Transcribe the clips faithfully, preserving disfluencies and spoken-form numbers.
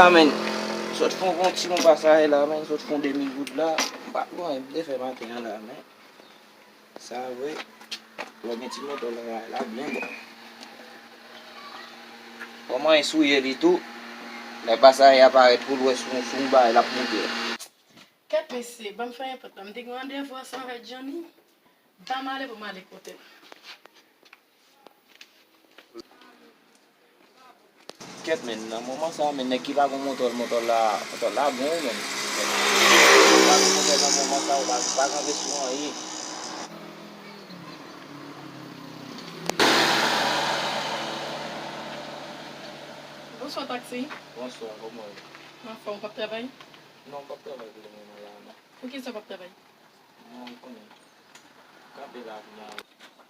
A, men, sot fè yon ti bon pasaj la, men, sot fè yon demi goud la. M pa t gen anyen pou m te fè maten an la, men. Sa vre. Lè gen ti moto la, la byen bon. Kòman e souye li tou? Lè pasaj aparèt pou l wè sou, sou yon bagay, l ap moute. Kèt mesye, ban m fè enpòt la. M te gen randevou ansanm avèk Johnny. Ban m ale pou m ale kote l. Kèt, men, nan moman sa, men, nèg ki pa gon moto, moto la, moto la bon, men. Nèg ki pa gon moto nan moman sa, ou pa, ou pa kanpe sou anyen. Bonswa, taksi. Bonswa, kòman w ye? M anfòm, w p ap travay? Non, m p ap travay pou le moman la, non. Poukisa w p ap travay? Non, ou konnen. Kanpe la, kounya.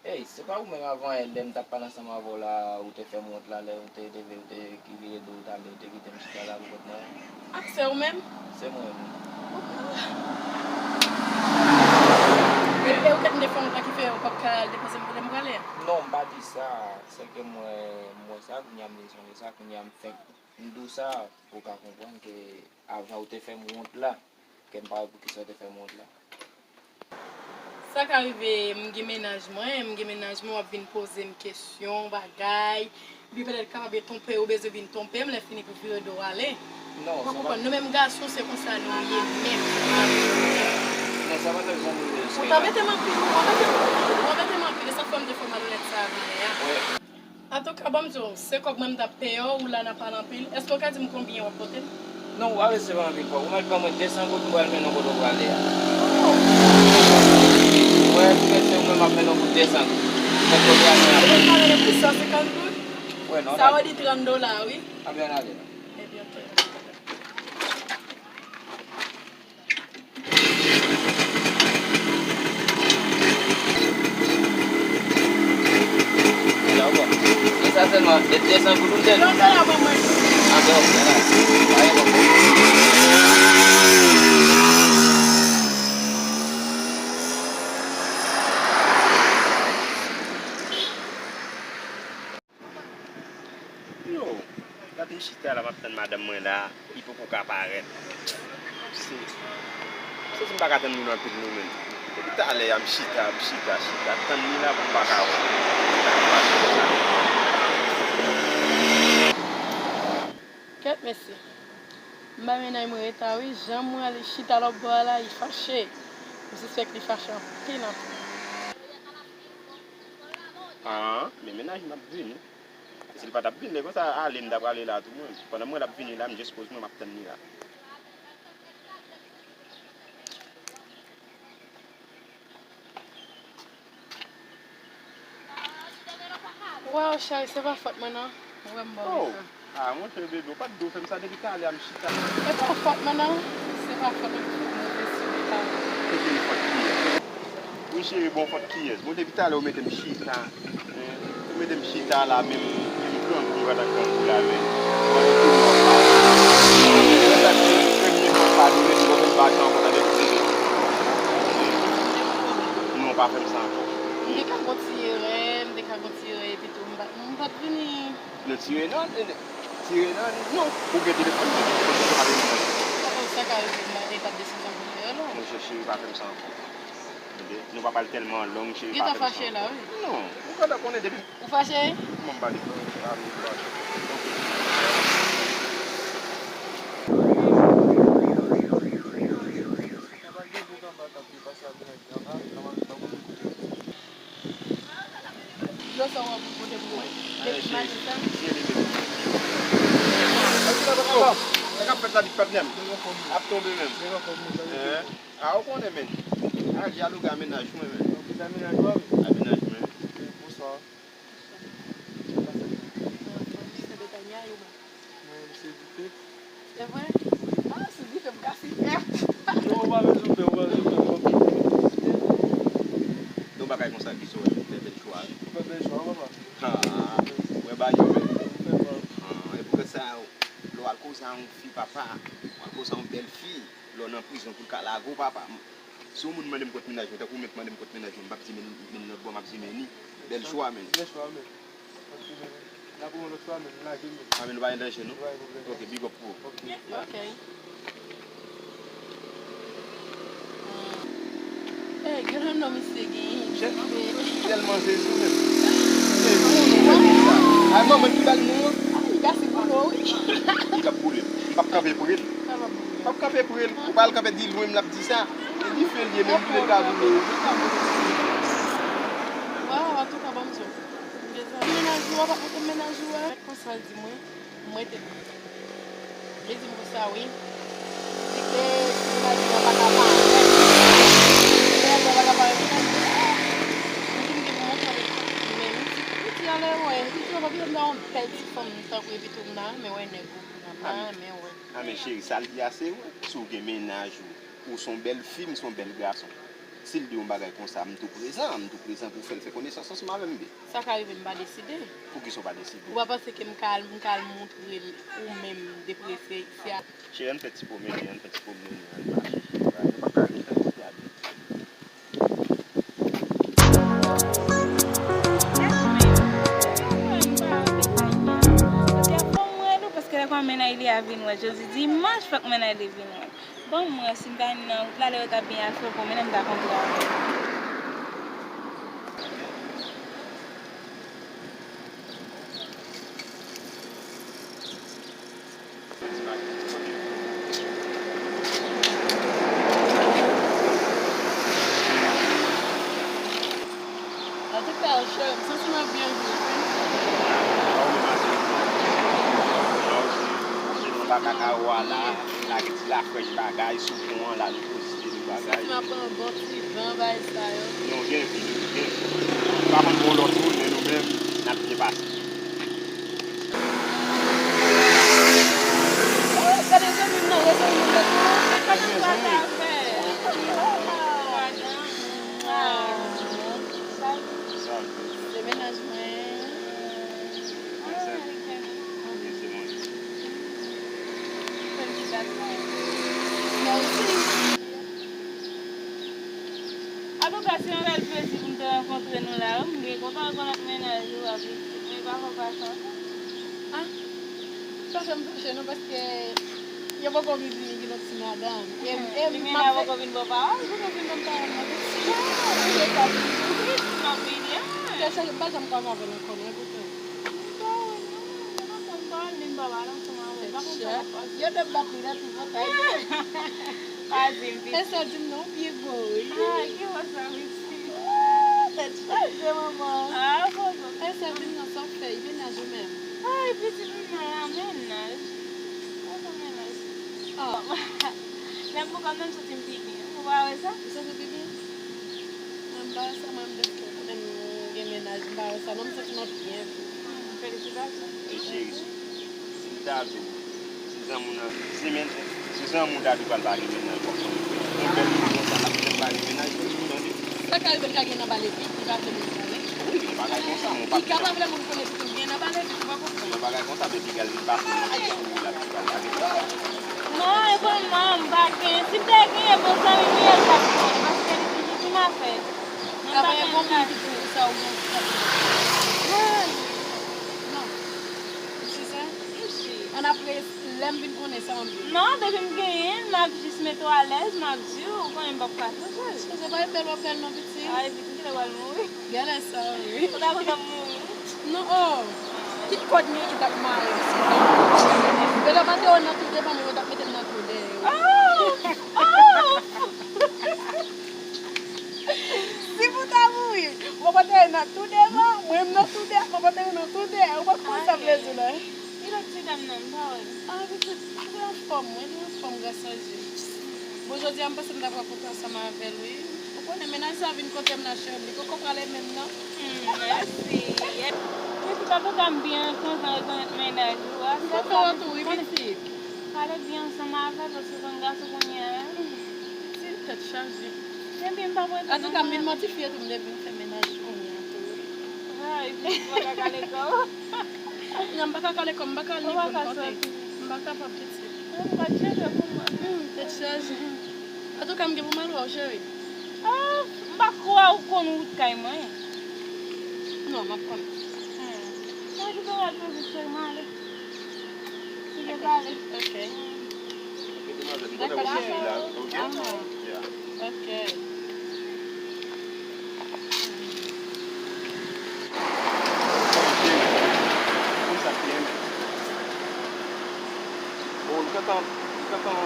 Ey, se pa ou menm avan yè, lè m t ap pale ansanm avè w la, ou te fè m wont la, lè ou te leve, ou te ki vire do w t ale, ou te kite m chita la pou kont mwen? A, se ou menm? Se mwen menm. E, e ou kèt m te fè wont la ki fè ou p ap ka al depoze m kote m prale a? Non, m pa di sa. Se ke mwen, m wè sa, kounya m te sonje sa, kounya m fenk m di w sa, pou w ka konprann ke avan ou te fè m wont la, ke m pa wè poukisa w te fè m wont la. Sa ka rive, m gen mennaj mwen, m gen mennaj mwen, w ap vin poze m kesyon, bagay, epi petèt kapab e twonpe, ou bezwen vin twonpe m, lè fini pou vire do w ale. Non, ou konprann, nou menm gason, se konsa nou ye menm. Non, sa pa t ap janm rive jiske la. Ou t anbete m anpil, ou anbete m anpil, ou anbete m anpil, e sa k fè m te fè w malonèt sa avan yè a. Antouka, ban m di w, se kòb mwen m t ap peye w, ou la n ap pale anpil. Èske w ka di m konbyen w ap pote m? Non, ou pa resevwa anpil kòb. Ou mèt ban mwen de san goud, m pral mennen w kote w prale a. Mwen, èske se ou menm m ap mennen w pou de san goud? Kote w prale a. Ou mèt pale de plis san senkant goud? Wè, non. Sa vle di trant dola, wi. Anben, ann ale non. Ebyen, oke. Mwen la, ou bon. E sa sèlman, e de san goud ou te di? Non, sa la, ban mwen. A, bon, mwen la. Pa gen pwoblèm. Yo, gade m chita la, m ap tann madanm mwen la, li poko ka parèt. Se, se si m pa ka tann moun anpil non, menm. Depi talè a, m chita, m chita, chita, tann li la pou m pa ka wè. Kèt mesye. M bay mennaj mwen reta wi, jan mwen ale chita lòt bò a la, li fache. M sispèk li fache anpil, anpil. An, men mennaj mwen ap vini. E si l pa t ap vin, lè konsa ale m ta prale la tou mwen. Pandan m wè l ap vini la, m jis poze mwen, m ap tann li la. Waw, cheri, se pa fòt mwen non. Ou wè m ba w leson. Ah, monchè, bebe, ou pa t dwe fè m sa depi talè a, m chita. E pa fòt mwen non. Se pa fòt mwen, se fòt mwen, se pa fòt mwen. Kote fòt kiyès? Wi, cheri, bon, fòt kiyès? Bon, depi talè ou mete m chita. Ou mete m chita la, menm, menm grangou, m pa t ak grangou la, men. Mwen, tout moun ap pale. Mwen, sa k fè m ap pale, ou mete m pa ankò, tande? Non, pa fè m sa ankò. M te ka gon ti erè, m te ka gon ti erè, epi tou, m pa, m pa t vini. Non, ti erè, non, ti erè, non, non. Ou gen telefòn, ou gen telefòn, ou pa vini, non. Sa, sa ka rive, m pa, e pa t desizyon pou m fè, non. Monchè, cheri, pa fè m sa ankò. Tande? Nou pa pral tèlman long, cheri, pa fè m sa ankò. Gentan fache la, wi. Non, ou gentan konnen depi. Ou fache? Kòman m pa li fache? Ah, m fache. Ok. Yo, sa w ap pote pou mwen? Depi maten sa? Sa k ap fèt la, big patnè m? Ap tonbe menm. Eh, ah, ou konnen, men. Ah, dyaloge a mennaj mwen, men. A mennaj mwen. Bonswa. Mwen se Vite. Se vre? Ah, se Vite, m ka site. Non, ou pa bezwen pè, ou pa bezwen pè, ou pa bezwen pè. Yon bagay konsa ki sou wè, fè bèl chwa, wi. Fè bèl chwa, papa. Ah, mwen ba yo, men. Ah, e poukisa, lè w al koze a yon fi, papa, w al koze a yon bèl fi, lè w nan prizon pou l ka lage w, papa. Si yon moun mande m kont mennaj mwen, tankou ou menm mande m kont mennaj mwen, m p ap di men, men lòt bò, m ap di men ni. Bèl chwa, men. Bèl chwa, men. N ap wè yon lòt fwa, men, lage men. Ah, men nou pa gen danje, non? Nou pa gen pwoblèm. Ok, big up pou ou. Ok. Ok. Ey, gade non misye genyen. Chèf, tèlman sezi menm. Ey, pou nou wè konsa. Ay, manman ki ba l non an. Ay, li ka si boule w, wi. Li k ap boule m. M p ap kanpe pre l. M p ap kanpe pre l. Ou pa al kanpe di lwen m l ap di sa. E dife l ye menm, li ka boule w. Waw, antouka, ban m di w. Mennaj ou a, w ap montre mennaj ou a. Mèt konsa l di mwen. M rete. Li di m konsa, wi. Li di ke mennaj mwen pa ka parèt. Mennaj mwen pa ka parèt. Mwen di m gen pou montre l. Men m di, m di, ale wè. Li di, papa, m ta yon bèl ti fanm tankou epi tou m ta renmen wè nèg ou. M ta renmen wè. A, men cheri, sa l di a se vre. Si w gen mennaj ou, ou se yon bèl fi, m se yon bèl gason. Si l di yon bagay konsa, m tou prezan, m tou prezan pou fè l fè konesans ansanm avè m, bebe. Sa ka rive m pa deside. Poukisa w pa deside? Ou pa panse ke m ka al, m ka al montre l ou menm depre se, se a. Cheri, ann fè ti pwomennen, ann fè ti pwomennen, ann mache, cheri, nou pa ka rete nan kote a, bebe. Paske fò m wè nou, paske lè kwa mennaj li a vin wè jodi dimanch, fòk mennaj li vin wè. Bon, mwen, si m ta nan wout la, lè yo t ap byen al fè pwomennen, m ta kontre avè l. Antouka, cheri, m santi m ap byen jwe, wi. Manje nan baka kawo a la, lage ti lafrèch bagay sou pon an la, nou pwofite nou bagay. M santi m ap pran yon bon ti van, bagay sa yo. Nou gen vi, nou gen vi. Nou pa konn pou lòt moun, men nou menm, n ap byen pase. Oh, gade zanmi m nan, rezon m nan. Sa k gen zanmi? Se mennaj mwen. Mwen se mwen. Felisitasyon. Mèsi. Antouka, se yon rèl plezi pou m te rankontre nou la, wi. M byen kontan rekonèt mennaj ou a, pitit. Men pa fè w fache. Ah, sa fè m fache, non, paske yo poko vin vini ki lòt ti madanm. E, e, li menm poko vin bò pa w? Li poko vin ban m pawòl, non, pitit. Ah, se sa, pitit. Pitit, m ap vini, ah. Kè chaje, m pa janm kwaze avè l ankò, non, e poutan. M pa wè, non, mwen pa konn pawòl, ni m pa pale ansanm avè l. M pa konn sa k ap pase. Yo te bat li, lè tou vòtay. Pa di m, pitit. Èske w di m non, ou byen gwo, wi. Ah, ki fò sa, pitit. Ah, tèt chaje, manman. Ah, fò sa. Èske w di m non, sa w fè, mennaj ou menm? Ay, pitit, m nan la, mennaj. Mwen pa mennaj. Oh. Lè m pou kòm nan, m santi m pi byen. Ou pa wè sa? Ou santi w pi byen? Mwen, m pa wè sa, mwen, m deske mwen menm gen mennaj, m pa wè sa, non, m santi m ap byen tou. Hmm, felisitasyon. E cheri, si m ta di w, si zanmi w nan, si men, si zanmi w ta di w pral pa gen mennaj, w ap konnen. Yon bèl fi konsa, l ap fè l pa gen mennaj, ou tande? Sa ka rive l ka gen nan bale vit, li pa vle moun konnen. Wi, yon bagay konsa, men w pa... Li ka pa vle moun konnen pitit, gen nan bale vit, ou pa konprann. Yon bagay konsa, men piga l vin pase nan ti sou la, piga l pa gen mennaj. Non, e bon, non, m pa gen. Si m te gen, bon zanmi m ye, l t ap gen, paske li toujou di m afè. Mwen pa gen moun ki di pou sa ou gen. Non. Se sa? Isi. Ann apre, lè m vin konnen sa m ap di. Non, depi m genyen, m ap jis mete w alèz, m ap di w, ou konnen m p ap ka chanje. Chanje pa bèl w ap fè l non, pitit. Ay, pitit, m genlè pral mouri. Genlè sa, wi. Ou ta kontan m mouri? Non, oh. Ki kòd mwen ki t ap mare m, si sa? Yo ta mande w nan tou devan, men yo t ap mete m nan tou dèyè, wi. Oh! Oh! Si pou ta mouri, mwen pote nan tou devan, mwen nan tou dèyè, mwen pote nan tou dèyè. Ou pa konn sa m vle di w la. Ki lòt ti dam nan, m pa wè l. Ah, pitit, li anfòm, wi, li anfòm, gras a Dye. Bon, jodi a, m panse m ta pral kontre ansanm avè l, wi. Ou konnen, mennaj sa vin kote m nan, cheri, li poko prale menm, non. Hmm, mèsi. Pitit, antouka, m byen kontan rekonèt mennaj ou a. M kontan tou, wi, pitit. Pale byen ansanm avè l, paske w konn gason kounye a. Pitit, tèt chaje. Ebyen, m p ap rete non. Antouka, m vin mòtifye tou, m te vin fè mennaj kounye a tou, wi. Ay, pitit, m pa ka kale kò w. Non, m pa ka kale kò m, m pa ka al ni pou m konte. M pa kapab, pitit. Ou pa t chanje pou mwen. Hmm, tèt chaje. Antouka, m gen pou m al wè w, cheri. Ah, m pa kwè ou konn wout kay mwen. Non, m ap konnen. Hmm. Mwen di ke w al toujou, cheri, m ale. Sigen pale. Ok. Dakò, cheri. Ok. Yeah. Ok. Konsa ki renmen. Bon, li gentan, li gentan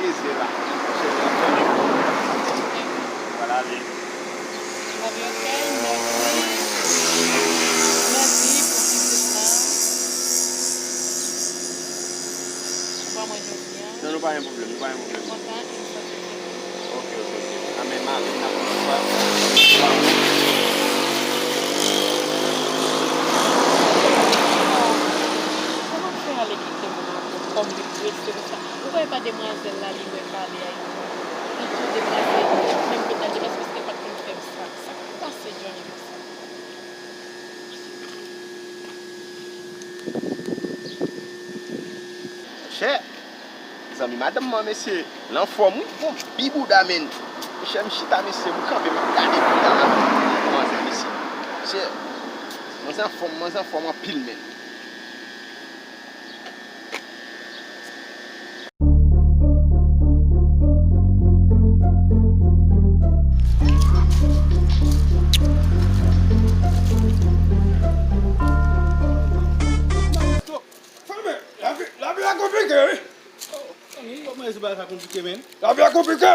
dezè la. Cheri, ap tann li. Pral ale. Love you, ok? Mèsi. Mèsi pou pitit la. Ou pa mwen jodi a. Non, nou pa gen pwoblèm, nou pa gen pwoblèm. Kontan e m santi byen. Ok, ok, ok. Anben, m ale, n ap wè sa. Kòman fè ale kite m la, kòm li prese konsa? Ou wè pa demwazèl la, li wè pale a, li di, li di demwazèl, menm pètèt, èske se pa t konn fè m sa? Sa k pase Johnny konsa? Monchè, zanmi madanm mwen, mesye, l anfòm, wi, bon, bi bouda, menn. Monchè, m chita, mesye, m kanpe, m ap gade bouda manzè, mesye. Monchè, manzè anfòm, manzè anfòm anpil, menn. Fèmen, lavi, lavi a konplike, wi. Zanmi, kòman e se bagay sa konplike, menn? Lavi a konplike.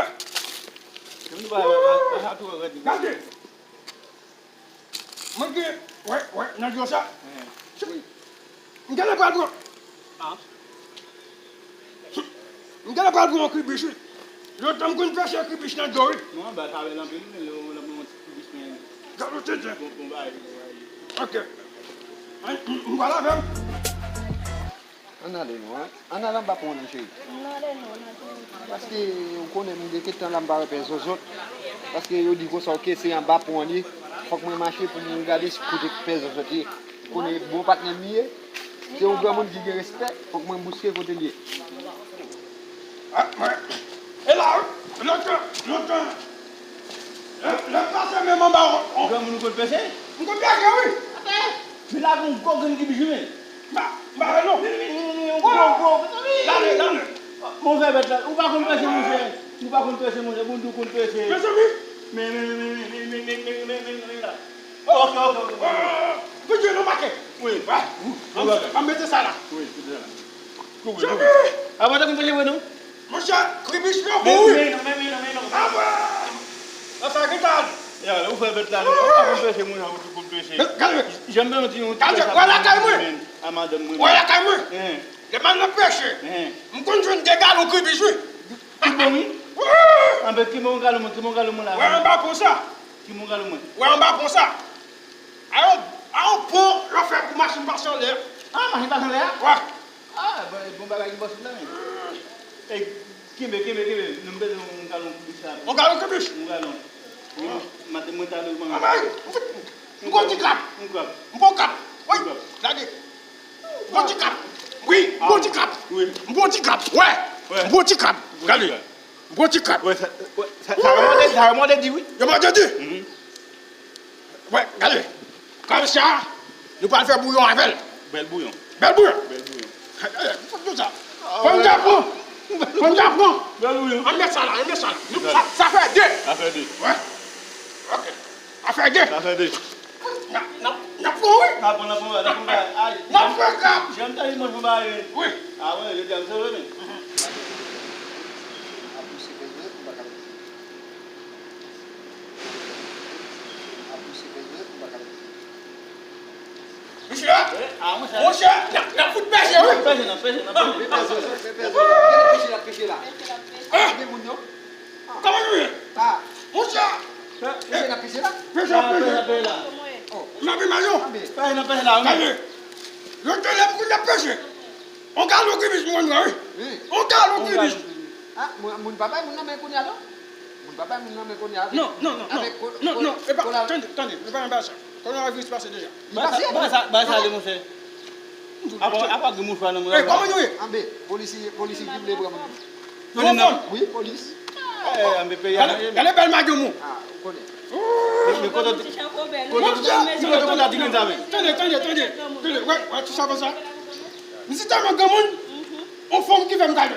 Zanmi, nou pa, pa, pa, pa, pa tou rèd. Gade. Mwen gen, wè, wè, nan dlo sa. Cheri, m genlè pral pran. M genlè pral pran yon kribich, wi. Lontan m konn pèse kribich nan dlo, wi. Non, ba sa bèl anpil, men lè w, lè w pran yon ti kribich, men. Gade w tenten. Bon, bon, bagay, bon, bagay. Ok. Ann, m, m pral avè m. Ann ale non, ann ale anba pon an non, cheri. Ann ale non, ann ale. Paske ou konnen m gen kèk tan la m pa wè pè Zozot. Paske yo di konsa, ok, se anba pon an li. Fòk mwen mache pou mwen gade si kote pè Zozot ye. Ou konnen bon patnè m ye. Se yon granmoun ki gen respè, fòk mwen bouske kote l ye. Ah, mwen. E la, wi. Lontan, lontan. Lè, lè m pase menm anba on, on. Granmoun ou konn pèse? M konn pèse, wi. Atè. Men la gon gwo grenn ki bijoune. M pa, m pa wè non. Vini, vini, vini, yon gwo, gwo. Gade, gade. Bon, fè bèt la. Ou pa konn pèse, monchè. Ou pa konn pèse, monchè. Bon, ou konn pèse. Mezanmi. Men, men, men, men la. Ok, ok, ok. Pou Dye nou make. Wi. An mete sa la. Wi, mete sa la. Kouvri, kouvri. Apa w te konn pèse vre non? Monchè, kribich lan bon wi. Men, men, men, men, men, men. Apa! Sa, sa gen tan. Ya, ou fè bèt la, non? Ou pa konn pèse, moun, ou tou konn pèse. Gade. Janm pèmèt yon ti pèse. Gade, wè lakay mwen. A madanm mwen. Wè lakay mwen. Lè m al nan pèche, m konn jwenn de galon kribich, wi. Ki bon, wi. Anben, ki bon galon mwen, ki bon galon mwen la. Wè anba pon sa. Ki bon galon mwen. Wè anba pon sa. A yon, a yon pon yo fè pou machin pase anlè. Ah, machin pase anlè a? Wè. Ah, bon, bon bagay ki pase la, men. Ey, kenbe, kenbe, kenbe. Nou bezwen yon galon kribich la. Yon galon kribich? Yon galon. Wi, maten mwen ta dwe manje. Anmwey, m fout, m gwo ti krab. Yon krab. M gwo krab. Wi, gade. M gwo ti krab. Wi, m gwo ti krab. Wi. M gwo ti krab. Wè. M gwo ti krab. Gade. M gwo ti krab. Wè, sa, wè, sa, sa remonte, sa remonte di, wi. Yo monte di. Wè, gade. Krab sa, nou pral fè bouyon avè l. Bèl bouyon. Bèl bouyon. Bèl bouyon. Gade, m fout tout sa. Fò m ta pran. Fò m ta pran. Bèl bouyon. Ann met sa la, ann met sa la. Nou, sa, sa fè de. Sa fè de. Wè. Ok. Sa fè de. Sa fè de. N ap, n ap, n ap pran, wi. N ap pran, n ap pran, n ap pran. Ay. N ap pran krab. Janm ta di mwen fè bagay. Wi. A wè, yo di a m sove, men. Ap pouse bèl vre, m pa ka. Ap pouse bèl vre, m pa ka. Mesye, monchè, n ap, n ap fout pèse, wi. Pèse, non, pèse, non, pèse. Pèse, pèse, pèse. Gen pèse la, pèse la. Ah. Gen moun yo. Kòman nou ye? Ah. Monchè. Mesye, n ap pèse la? Pèse, pèse. N ap pèse la. Oh. N ap pèse la, wi. Pèse, n ap pèse la, wi. Gade. Yo te lè pou n ap pèse. On galon kribich mwen wè, wi. Wi. On galon kribich. Ah, moun, moun pa bay moun nan men kounye a, non? Moun pa bay moun nan men kounye a. Non, non, non, non. Avèk ko-, non, ko-, non, epa, kola- tande, tande, nou pa nan bagay sa. Kowonaviris pase deja. Li pase? Bagay sa, bagay sa ale, monchè. Apa, apa gen mouchwa nan moun. Ey, kòman nou ye? Anbe, polis, polis ki vle pran moun. Tande non. Wi, polis. Eh, anbe peyi a. Gade, gade bèl madanm ou. Ah, ou konnen. Men, men kote, kote, kote, kote pou ta di gen sa, men. Tande, tande, tande. Tande, wè, wè, ti sa konsa. M se tèlman granmoun, on fanm ki fè m kado.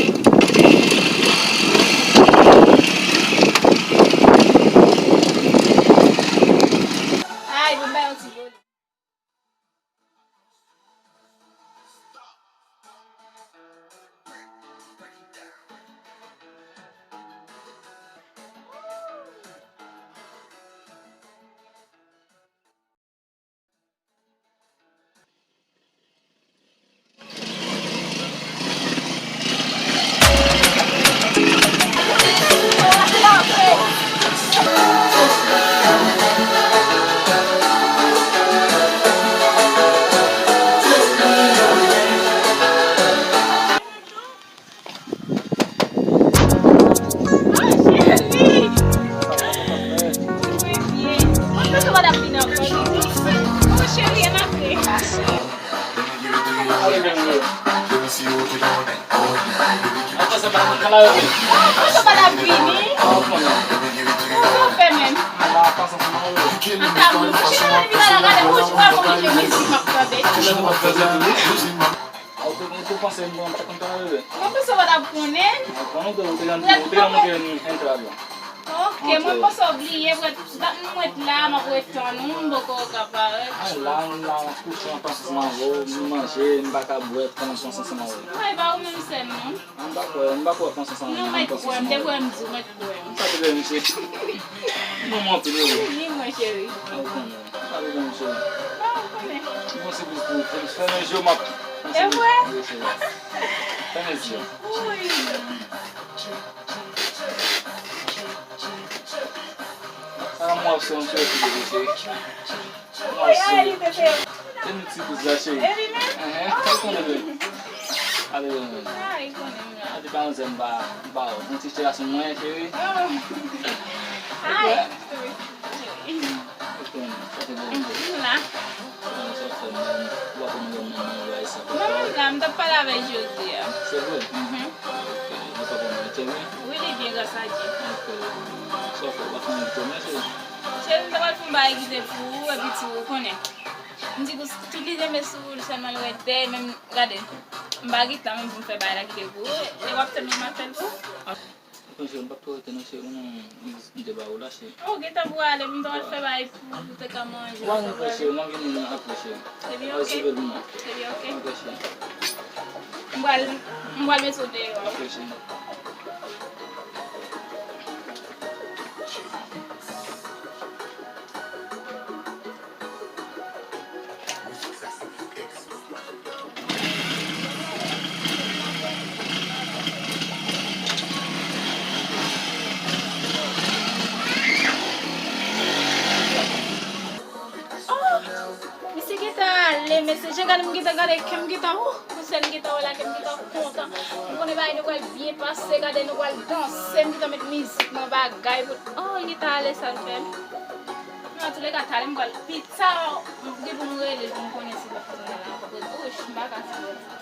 Apre sa, pa konn la yo vini. Apre sa, pa t ap vini. Sa w fè menm? Ata, moun, mwen chita nan vila la, gade, mwen, mwen, mwen, mwen, mizik m ap tande. Ou te, ou te panse m bon, m te konn ta rele. Mwen panse w pa t ap konnen. Mwen konnen ou te, ou te, ou te, ou te, ou te, ou te, Ok, mwen panse w bliye, mwen, dat nou mwen la, m ap ret tann ou, m poko ka parèt. Mwen la, mwen la, m kouche, m panse ansanm avè w, m manje, m pa ka bwè, pandan m panse ansanm avè w. Ay, ba ou menm sèlman. M pa kwè, m pa kwè panse ansanm avè w, m panse ansanm avè w. Non, mèt kwè m, depi w wè m di w, mèt kwè m. M pa te vle misye. M renmen w anpil, wi. Ni mwen, cheri. Ou konnen. M pa te vle misye. Ba ou konnen. Bon, se plis pou ou. Fèmen je w, m ap. E vre? Wi, cheri. Fèmen je w. Ui. Sa m ap sou yon ti refri de cheri. M ap sou. Se yon ti bous la cheri. E li menm? Enhen, sa l konnen menm. Ale menm. A, li konnen m la. A, depi yon zen ba, ba, yon ti cheri sou mwen cheri. Ay. Ok, sa te bon. M la. Kòman sa fè menm? Ou pa konn yon moun nan yon bagay sa papa. Mwen menm la, m t ap pale avèk Jose a. Se vre? Mhm. Ok, nou pa konn mete men? Wi, li byen, gras a Dye. Ok. Sa w fè, ou pa konn mete men, cheri? Cheri, m ta pral fè yon bagay ki te pou ou, epi tou, ou konnen. M di kou tout li renmen sou ou, sèlman l rete, menm, gade, m pa gen tan menm pou m fè bagay la ki te pou ou, e w ap tann mwen m ap fè l pou ou. Bon, cheri, m p ap twò rete non, cheri, ou konnen m te ba ou la, cheri. Oh, gentan pou ale, m t ap fè bagay pou ou, ou te ka manje. Ou pa gen kè, cheri, m ap vini apre, cheri. Ebyen, ok. Ebyen, ok. Ok, cheri. M pral, m pral mete w deyò. Ok, cheri. Oh, misye gentan ale, mesye. Jan gade m gentan gade, kè m gentan, oh, pou sèl m gentan wè la, kè m gentan kontan. M konnen bagay nou pral byen pase, gade nou pral danse, m gentan met mizik nan bagay pou, oh, li gentan ale, sa l fè m. Nan tou le ka, talè m pral pita, m gen pou m rele l pou m konnen si l ap tounen la ankò. Ouch, m pa ka sa.